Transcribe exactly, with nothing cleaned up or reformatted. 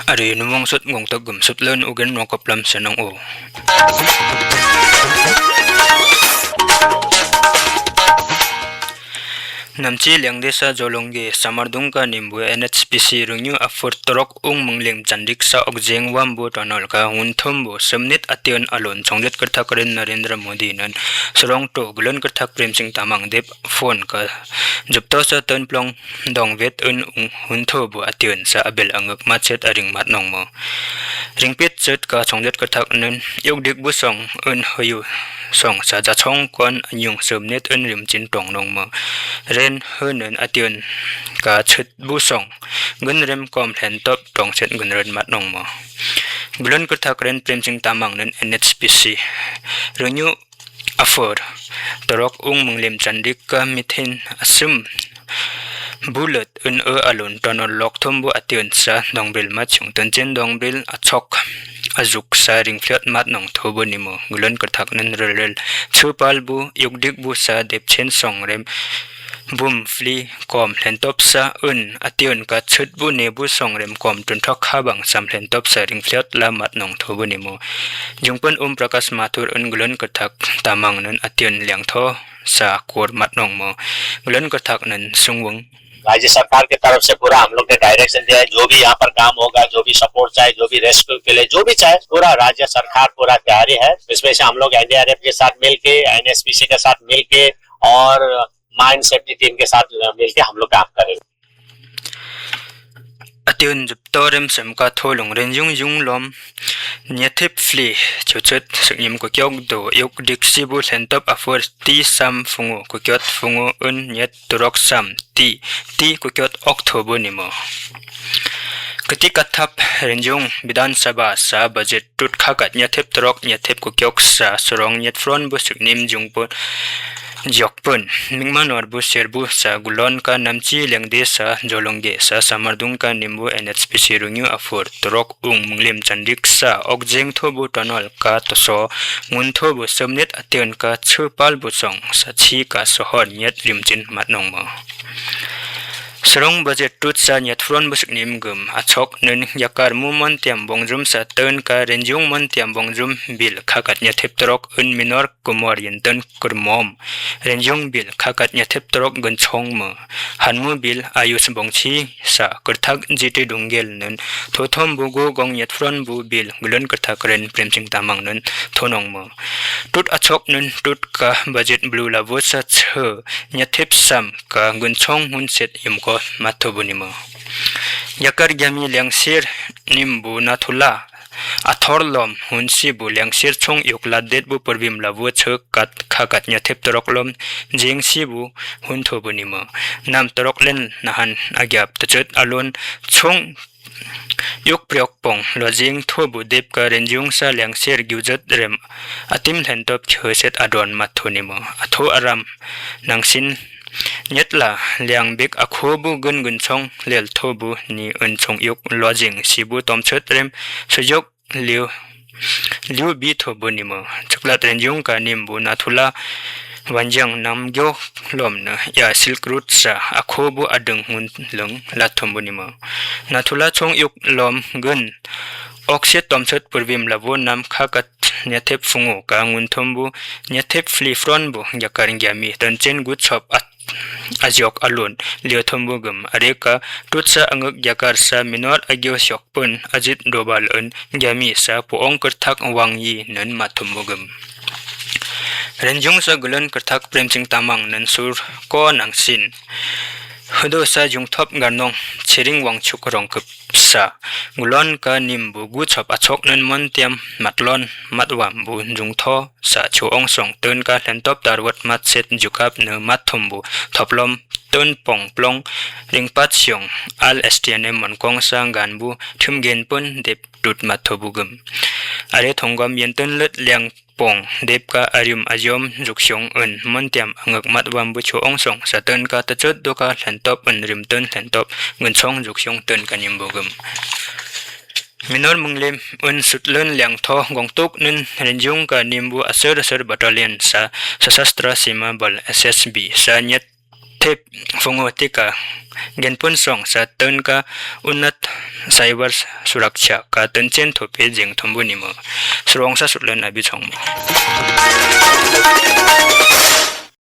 Are numong sut ngongtok gum sut lon ugen nokoplam senong o. Namchi Liangdesa Jolongge Samardung ka nimbu N H P C runyu afur torok ung menglim chandiksa okjeng wambu tonol ka ngunthombu semnit ation alon chongjet kerthak ren Narendra Modi nen sorong to gulon kerthak Prem Singh Tamang dep phone ka jupto sa tonplong dongvet un ung huntho bu ation sa abel angek machet aring mat nong mo. Ringpit chet ka chongjet kerthak nen yukdik bu song un huyu song sa jachong kon anyung semnit un rimchin tong nong mo. Ren hunen ation ka chet bu song gunrem kom lhentop tong chet gunren mat nong mo. Gulon kerthak ren Prem Singh Tamang nen N H P C runyu afur torok ung menglim chandik ka mithin asum bulet un e alon tonol lokthom bu ation sa dongbril machung tonchen dongbril achok ajuk sa ringfliot mat nong tho bu nimo. Gulon kerthak nen rel rel chupal bu yukdik bu sa depchen songrem bum fli kom lhentop sa un ation ka chut bu ne bu songrem kom tunthok khabang sam lhentop sa ringfliot la mat nong tho bu nimo. Jungpun um Prakash Mathur un gulon kerthak Tamang nen ation liangtho sa kor mat nong mo. Gulon kerthak nen sungwung. राज्य सरकार की तरफ से पूरा हम लोग ने डायरेक्शन दिया है, जो भी यहाँ पर काम होगा, जो भी सपोर्ट चाहे, जो भी रेस्क्यू के लिए जो भी चाहे, पूरा राज्य सरकार पूरा तैयारी है। इसमें से हम लोग एनडीआरएफ के साथ मिलके, एनएचपीसी के साथ मिलके और माइन सेफ्टी टीम के साथ मिलके हम लोग काम करेंगे। Ation jupto rem sem ka tholung ren jung jung lom nyathip fli chuchut siknyim kukyok do yukdik si bu lhentop afur ti sam fungu kukyot fungu un nyet turok sam ti ti kukyot oktho bu nimo. Keti kathap ren jung Bidhan Sabha sa budget tut khakat nyathip turok nyathip kukyok sa sorong nyet fron bu siknyim jungpun jokpun mingmanor bu serbu sa gulon ka Namchi Liangdesa Jolongge sa Samardung ka nimbu N H P C runyu afur turok ung menglim chandik sa okjeng tho bu tonol ka toso ngun tho bu semnit ation ka chupal bu song sa chi ka sohor nyet rimchin mat nong mo. Sorong budget tut sa nyet fron bu siknyim gum achok nen yakar mu montiam bongjum sa ton ka ren jung montiam bongjum bil khakat nyathip turok un minor kumor yin ton kurmom ren jung bil khakat nyathip turok gunchong mo. Hanmu bil ayus bongchi sa kerthak jiti dunggel nen thothom bu gu gong nyet fron bu bil gulon kerthak ren Prem Singh Tamang nen thonong mo. Tut achok nen tut ka budget blu la bu sa che nyathip sam ka gunchong hun set yum ko matho bu nimo. Yakar gyami liangsir nim bu Nathula athor lom hun si bu liangsir chong yuk la det bu purbim la bu che kat khakat nyathip turok lom jeng si bu hun tho bu nimo. Nam turok len nahan agyap tachut alon chong yuk priok pong lo jeng tho bu dep ka ren jung sa liangsir gyujat rem atim lhentop khe set adon matho nimo. Atho aram nangsin nyet la liang bik akho bu gun gunchong lel tho bu ni un chong yuk lo jeng si bu tom chut rem sujok liu liu bi tho bu nimo. Chuklat ren jung ka nim bu Nathula wanjang nam gyo lom ne ya Silk Route sa akho bu adung ngun lung la thom bu nimo. Nathula chong yuk lom gun okset tom chut purbim la bu nam khakat nyathip fungu ka ngun thom bu nyathip fli fron bu yakar gyami tonchen gut chop at ajok alun lio thom bu gum are ka tut sa anguk yakar sa minor agyo siok pun ajit dobal un gyami sa pu ong kerthak wang yi nen mathom bu gum. Ren jung sa gulon kerthak Prem Singh Tamang nen sur ko nangsin. Hudo sa jung thop garnong chiring wang chuk rong kep sa gulon ka nim bu gu chop achok nen mon tiam matlon matwam bu jung tho sa chu ong song tun ka lhentop tarwat mat set jukap ne mathom bu thop lom tun pong plong ringpat siong al S T N M mon kong sa gan bu thum gen pun dep tut matho bu gum. Are thonggom yen tun lut liang pong dep ka arium ajom juk siong un mon tiam angak matwam bu chu ong song sa tun ka tachut du ka lhentop un rim tun lhentop gun song juk siong tun ka nim bu gum. Minor munglim un sut lun liang tho gong tuk nun ren jung ka nim bu asur asur battalion sa Sashastra Seema Bal S S B sa nyet thep phungo tika genpun song sa tön ka unnat cyber suraksha ka tönchen thope jing thombuni mo. Srong sa sutlen abi chong mo.